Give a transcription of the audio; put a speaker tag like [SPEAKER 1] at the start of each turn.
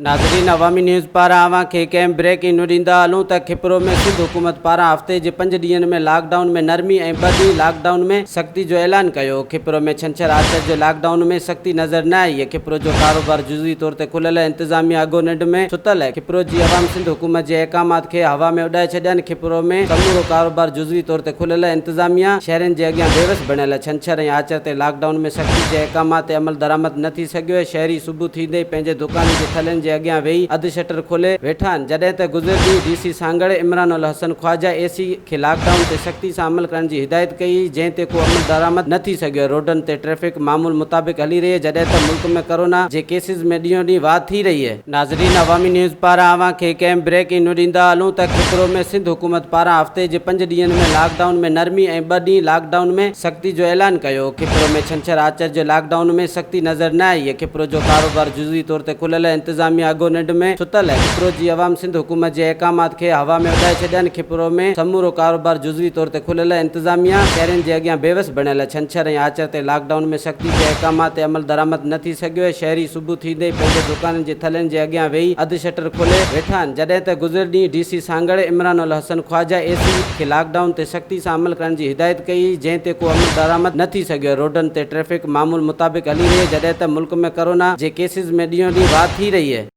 [SPEAKER 1] ناظرين عوامي نيوز پاران اوهان کي ڪنهن بريڪنگ نيو ڏيندا هلون ته کپرو ۾ سنڌ حڪومت پاران هفتي جي پنج ڏينهن ۾ لاڪ ڊائون ۾ نرمي ۽ ٻه ڏينهن لاڪ ڊائون ۾ سختي جو اعلان ڪيو کپرو ۾ ڇنڇر آچر جو لاڪ ڊائون ۾ سختي نظر نه آئي کپرو جو ڪاروبار جزوي طور تي کليل انتظاميا اڳو ننڊ ۾ ستل کپرو جي عوام سنڌ حڪومت جي احڪامات کي هوا ۾ اڏائي ڇڏيا کپرو ۾ سمورو ڪاروبار جزوي طور تي کليل انتظاميا شهرين جي اڳيان بيوس بڻيل ڇنڇر ۽ آچر تي لاڪ ڊائون ۾ سختي جي احڪامات تي عملدرآمد نه ٿي سگهيو شهري صبح ٿيندي ئي پنهنجي دڪان جي ٿلهن جي اڳيان ويهي اڌ شٽر کولي ويٺا آهن، جڏهن ته گذريل ڏينهن D C Sanghar Imran ul Hassan Khawaja A C کي لاڪ ڊائون تي سختي سان عمل ڪرڻ جي هدايت ڪئي هئي، جنهن تي ڪو عملدرآمد نه ٿي سگهيو، روڊن تي ٽريفڪ معمول مطابق هلي رهي آهي، جڏهن ته ملڪ ۾ ڪورونا جي ڪيسز ۾ ڏينهون ڏينهن واڌ ٿي رهي آهي. ناظرين عوامي نيوز پاران اوهان کي هڪ اهم بريڪنگ نيو ڏيندا هلون ته کپرو ۾ سنڌ حڪومت پاران هفتي جي پنج ڏينهن ۾ لاڪ ڊائون ۾ نرمي ۽ ٻه ڏينهن لاڪ ڊائون ۾ سختي جو اعلان ڪيو کپرو ۾ ڇنڇر آچر جي لاڪ ڊائون ۾ سختي نظر نه آئي کپرو جو ڪاروبار جزوي طور تي کليل انتظاميا اڳو ننڊ ۾ ستل کپرو جي عوام سنڌ حڪومت جي احڪامات کي هوا ۾ اڏائي ڇڏيا کپرو ۾ سمورو ڪاروبار جزوي طور تي کليل انتظاميا شهرين جي اڳيان بيوس بڻيل ڇنڇر ۽ آچر تي لاڪ ڊائون ۾ سختي جي احڪامات تي عملدرآمد نه ٿي سگهيو شهري صبح ٿيندي ئي پنهنجي دڪانن جي ٿلهن جي اڳيان ويهي اڌ شٽر کولي ويٺا آهن، جڏهن ته گذريل ڏينهن D C Sanghar Imran ul Hassan Khawaja A C کي لاڪ ڊائون تي سختي سان عمل ڪرڻ جي هدايت ڪئي هئي، جنهن تي ڪو عملدرآمد نه ٿي سگهيو، روڊن تي ٽريفڪ معمول مطابق هلي رهي آهي، جڏهن ته ملڪ ۾ ڪورونا جي ڪيسز ۾ ڏينهون ڏينهن واڌ ٿي رهي آهي.